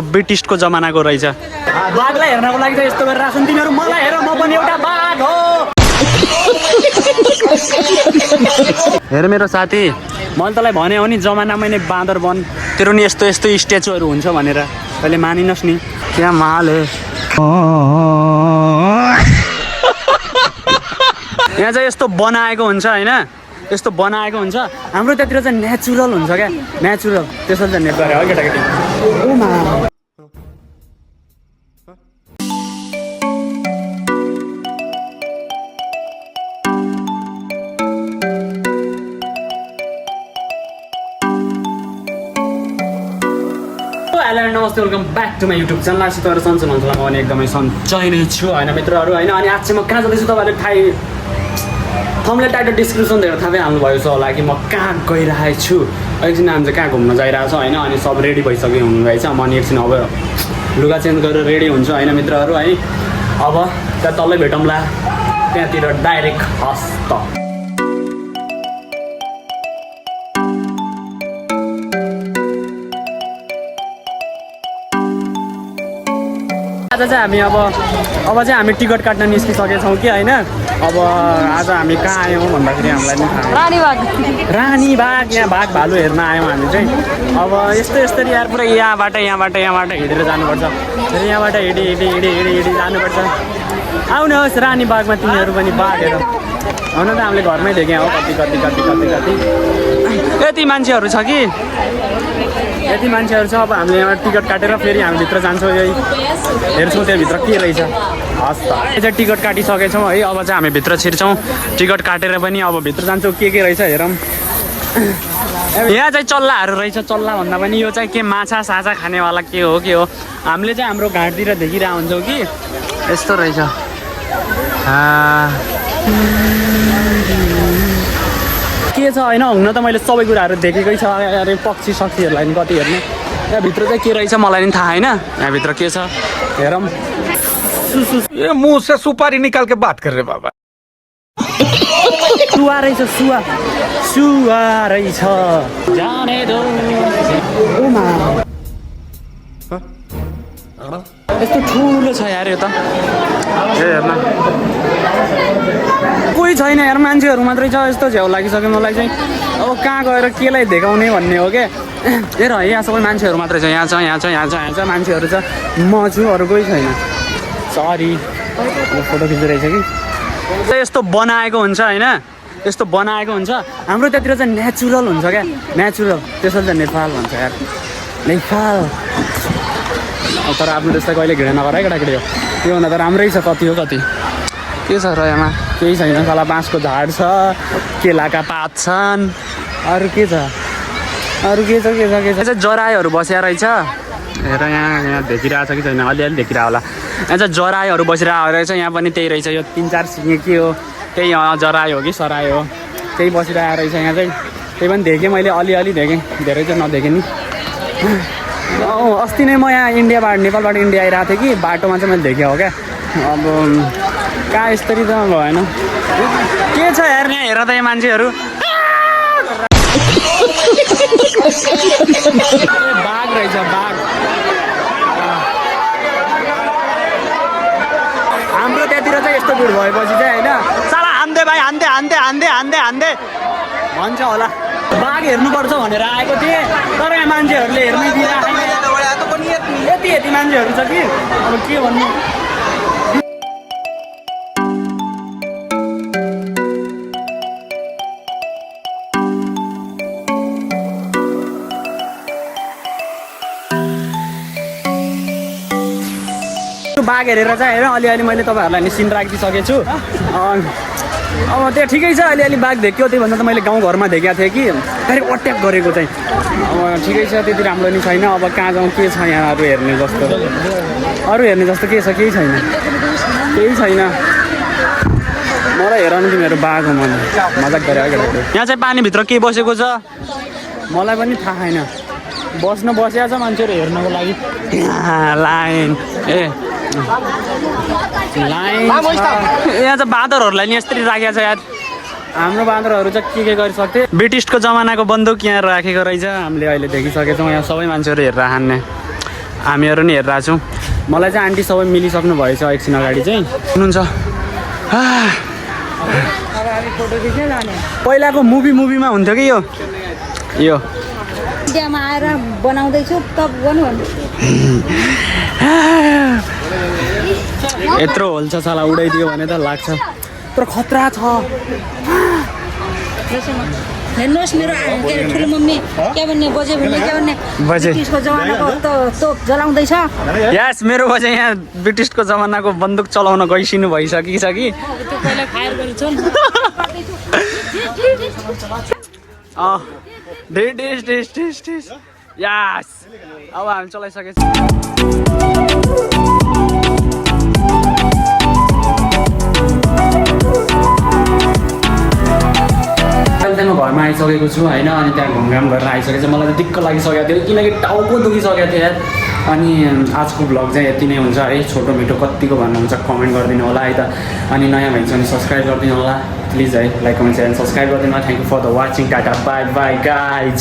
ब्रिटिसको जमानाको रहेछ। बाघलाई हेर्नको लागि चाहिँ यस्तो गरेर राख्छन् तिनीहरू। मलाई हेर, म पनि एउटा बाघ हो। हेर मेरो साथी, मैले तँलाई भने हो नि जमानामै नै बाँदर बन, तेरो नि यस्तो यस्तो स्ट्याचुहरू हुन्छ भनेर। तैँले मानिनस् नि। क्या माल है। यहाँ चाहिँ यस्तो बनाएको हुन्छ होइन, यस्तो बनाएको हुन्छ। हाम्रो त्यतिर चाहिँ नेचुरल हुन्छ क्या, नेचुरल। त्यसरी चाहिँ नेट गरे है केटाकेटी। हेलो नमस्ते, welcome back to my YouTube channel. आशा तपाईँहरू सन्चै हुनुहुन्छ होला। म पनि एकदमै सन्चै नै छु होइन मित्रहरू होइन। अनि आज चाहिँ म कहाँ जाँदैछु तपाईँहरूले थम्बनेल टाइटल डिस्क्रिप्सन दिएर थाहा पाइहाल्नु भएको छ होला कि म कहाँ गइरहेको छु। एकछिन हामी चाहिँ कहाँ घुम्न गइरहेको छ होइन। अनि सब रेडी भइसक्यो हुनुभएछ। म अनि एकछिन अब लुगा चेन्ज गरेर रेडी हुन्छु होइन मित्रहरू है। अब त्यहाँ तल्लै भेटौँला, त्यहाँतिर डाइरेक्ट हस्त। आज चाहिँ हामी अब चाहिँ हामी टिकट काट्न निस्किसकेछौँ कि होइन। अब आज हामी कहाँ आयौँ भन्दाखेरि हामीलाई नि थाहा रानीबाग। यहाँ बाघ भालु हेर्न आयौँ हामी चाहिँ। अब यस्तरी यार पुरै यहाँबाट हिँडेर जानुपर्छ। फेरि यहाँबाट हिँडी जानुपर्छ। आउनुहोस् रानीबागमा तिमीहरू पनि बाघ हेर। हुन त हामीले घरमै देख्यौँ हो कति यति मान्छेहरू छ कि यति मान्छेहरू छ। अब हामीले यहाँ टिकट काटेर फेरि हामी भित्र जान्छौँ। यही हेर्छौँ त्यहाँभित्र के रहेछ। हस् त चाहिँ टिकट काटिसकेछौँ है। अब चाहिँ हामी भित्र छिर्छौँ टिकट काटेर पनि। अब भित्र जान्छौँ के रहेछ हेरौँ। यहाँ चाहिँ चल्लाहरू रहेछ। चल्ला भन्दा पनि यो चाहिँ के माछा साछा खानेवाला के हो हामीले चाहिँ हाम्रो घाटतिर देखिरहेको हुन्छौँ कि यस्तो रहेछ। के छ होइन। हुन त मैले सबै कुराहरू देखेकै छ। अरे पक्षी सक्षीहरूलाई नि कति हेर्ने। यहाँभित्र चाहिँ के रहेछ मलाई नि थाहा होइन। यहाँभित्र के छ हेरौँ। ये मुंह से सुपारी निकाल के बात कर रहे बाबा। सुवा रहेछ, सुवा रहेछ। जाने दो। यस्तो ठुलो छ यार यो त। हेर्न कोही छैन यार, मान्छेहरू मात्रै छ। यस्तो झ्याउ लागिसक्यो मलाई चाहिँ। अब कहाँ गएर केलाई देखाउने भन्ने हो क्या। हेर यहाँ सबै मान्छेहरू मात्रै छ। यहाँ छ मान्छेहरू छ। म छु, अरू कोही छैन। सरी फोटो खिचिरहेछ कि। यस्तो बनाएको हुन्छ होइन, यस्तो बनाएको हुन्छ। हाम्रो त्यतिर चाहिँ नेचुरल हुन्छ क्या, नेचुरल। त्यसरी चाहिँ नेपाल भन्छ यार, नेपाल। तर आफ्नो त्यस्तो कहिले घिडा नगर है केटाकेटी हो। त्योभन्दा त राम्रै छ। कति हो कति के छ र यहाँ केही छैन। तल बाँसको झाड छ, केलाका पात छन्। अरू के छ चाहिँ जरायोहरू बसेर रहेछ। हेर यहाँ देखिरहेको छ कि छैन, अलिअलि देखिरहेको होला। यहाँ चाहिँ जरायोहरू बसिरहेको रहेछ। यहाँ पनि त्यही रहेछ। यो 3-4 सिङे के हो, त्यही जरायो हो कि सरायो हो, त्यही बसिरहेको रहेछ। यहाँ चाहिँ त्यही पनि देखेँ मैले, अलिअलि देखेँ, धेरै चाहिँ नदेखेँ नि। अस्ति नै म यहाँ नेपालबाट इन्डिया आइरहेको थिएँ कि बाटोमा चाहिँ मैले देखेँ हो क्या। अब कहाँ यस्तरी त भएन। के छ यार यहाँ हेर त यहाँ मान्छेहरू। बाघ रहेछ, बाघ। हाम्रो त्यहाँतिर चाहिँ यस्तो भिड भएपछि चाहिँ होइन, साला हान्दे भाइ, हान्दे भन्छ होला। बाघ हेर्नुपर्छ भनेर आएको थिएँ, तर यहाँ मान्छेहरूले हेर्नै दिइरहेको यति मान्छेहरू छ कि अब के भन्नु। बाघ हेरेर चाहिँ हेर अलिअलि मैले तपाईँहरूलाई नि सिन राखिदिइसकेको छु। अब त्यहाँ ठिकै छ, अलिअलि बाघ देख्यो। त्यही भन्दा त मैले गाउँघरमा देखेको थिएँ कि डाइरेक्ट अट्याक गरेको चाहिँ। अब ठिकै छ, त्यति राम्रो नि छैन। अब कहाँ जाउँ, के छ यहाँ अरू हेर्ने जस्तो के छ, केही छैन। मलाई हेर नि तिमीहरू बाघ हो। मन मजाक गरेर यहाँ चाहिँ पानीभित्र के बसेको छ मलाई पनि थाहा छैन। बसेको छ मान्छेहरू हेर्नको लागि। लाइन यहाँ चाहिँ बाँदरहरूलाई नि यस्तरी राखेको छ यार। हाम्रो बाँदरहरू चाहिँ के गरिसक्थे। ब्रिटिसको जमानाको बन्दुक यहाँ राखेको रहेछ। हामीले अहिले देखिसकेछौँ। यहाँ सबै मान्छेहरू हेरेर हान्ने हामीहरू नि हेरिरहेको छौँ मलाई चाहिँ आन्टी सबै मिलिसक्नु भएछ एकछिन अगाडि चाहिँ हुनुहुन्छ पहिलाको मुभीमा हुन्थ्यो कि यो इन्डियामा आएर बनाउँदैछु तब गर्नु यत्रो होल्छ साला उडाइदियो भने त लाग्छ तर खतरा छ हेर्नुहोस् मेरो के अरे ठुलो मम्मी के भन्ने बजे भन्ने के भन्ने बजे। ब्रिटिसको जमानाको तोप जलाउँदैछ यस मेरो बजे यहाँ ब्रिटिसको जमानाको बन्दुक चलाउन गइसिनु भइसकेको छ कि त्यो पहिला फायर गरेछ नि डिस यस अब हामी चलाइसकेछौँ अहिले म घरमा आइसकेको छु होइन अनि त्यहाँ घुमघाम गरेर आइसकेको छ मलाई त दिक्क लागिसकेको थियो किनकि टाउको दुखिसकेको थियो यार अनि आजको भ्लग चाहिँ यति नै हुन्छ है छोटो मिठो कतिको भन्नुहुन्छ कमेन्ट गरिदिनु होला है त अनि नयाँ भइन्छ भने सब्सक्राइब गरिदिनु होला प्लिज है लाइक कमेन्ट सेयर सब्सक्राइब गरिदिनु होला thank you for the watching tata bye bye guys